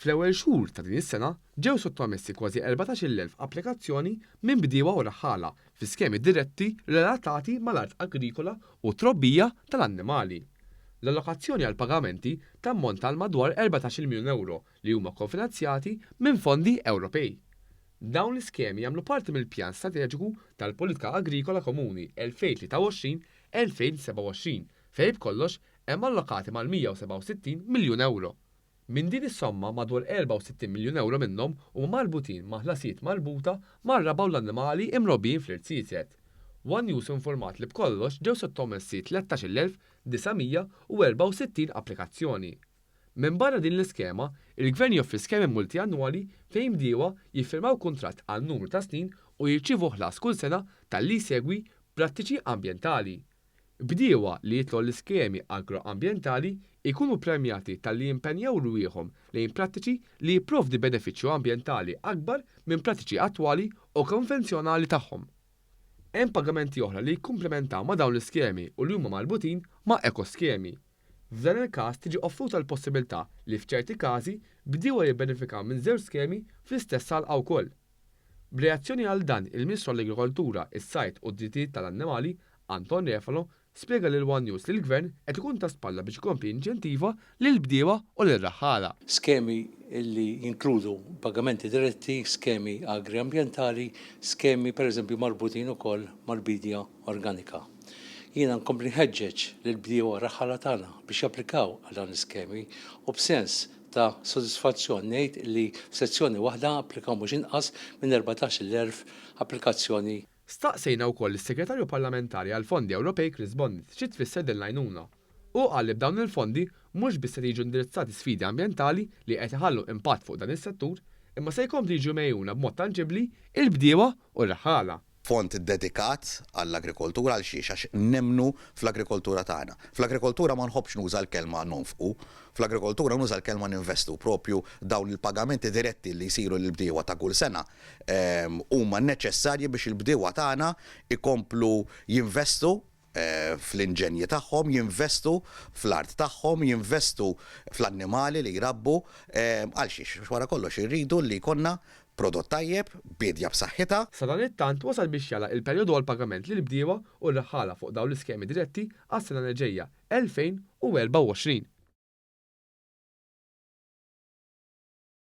Fl-ewwel xhur ta' din is-sena ġew sottomessi kważi 14,000 applikazzjoni minn bdiewa u raħħala fi skemi diretti relatati mal-art agrikola u t-trobbija tal-annimali. L-allokazzjoni għall-pagamenti tammonta għal madwar 14-il miljun ewro li huma kofinanzjati minn fondi Ewropej. Dawn l-iskemi jagħmlu parti mill-Pjan Strateġiku tal-Politika Agrikola Komuni 2023 2027 fejn b'kollox hemm allokati mal-167 miljun ewro. Minn din is-somma, madwar 64 miljun ewro minnhom huma marbutin ma' ħlasijiet marbuta mar-raba' u l-annimali imrobbijin fl-irziezet. One News informat li b'kollox ġew sottomessi 13,964 applikazzjoni. Minbarra din l-iskema, il-Gvern joffri skemi multiannwali fejn bdiewa jiffirmaw kuntratt għal numru ta' snin u jirċievu ħlas kull sena talli jsegwi prattiċi ambjentali. Bdiewa li jidħlu għall-iskemi agroambjentali jkunu ppremjati talli jimpenjaw rwieħhom lejn prattiċi li jipprovdi benefiċċju ambjentali akbar minn prattiċi attwali u konvenzjonali tagħhom. Hemm pagamenti oħra li jikkumplementaw ma' dawn l-iskemi u li huma marbutin ma' ekoskemi. F'dan il-każ tiġi offruta l-possibilità li f'ċerti każi bdiewa jibbenefikaw minn żewġ skemi fl-istess għalqa wkoll. B'reazzjoni għal dan, il-Ministru għall-Agrikoltura, is-Sajd u d-Drittijiet tal-Annimali, Anton Refalo, spjega lil one News li l-Gvern qed ikun ta' spalla biex ikompli jinċentiva lill-bdiewa u lir-raħħala. Skemi li jinkludu pagamenti diretti, skemi agri-ambjentali, skemi pereżempju marbutin ukoll mal-biedja organika. Jiena nkompli nħeġġeġ lill-bdiewa u r-raħħala tagħna biex japplikaw għal dawn l-iskemi u b'sens ta' sodisfazzjon ngħid li f'sezzjoni waħda applikaw mhux inqas minn 14,000 applikazzjoni. Staqsejna wkoll lis-Segretarju Parlamentari għall-Fondi Ewropej Chris Bonnitt xi tfisser din l-għajnuna. Hu qal li b'dawn il-fondi mhux biss qed jiġu indirizzati sfidi ambjentali li qed iħallu impatt fuq dan is-settur, imma se jkomplu jiġu megħjuna b'mod tanġibbli l-bdiewa u r-raħħala. Fond iddedikat għall-agrikoltura għal xiex? Għax nemmnu fl-agrikoltura tagħna. Fl-agrikoltura ma nħobbx nuża l-kelma nonfqu. Fl-agrikoltura nuża l-kelma ninvestu. Propju dawn il-pagamenti diretti li jsiru lill-bdiewa ta' kull sena huma neċessarji biex il-bdiewa tagħna jkomplu jinvestu fl-inġenji tagħhom, jinvestu fl-art tagħhom, jinvestu fl-annimali li jrabbu. Għal xiex? Għax wara kollox irridu li jkollna prodott tajjeb, biedja b'saħħitha. Sadanittant wasal biex jagħlaq il-perjodu għall-pagament lill-bdiewa u r-raħħala fuq dawn l-iskemi diretti għas-sena li ġejja, 2024.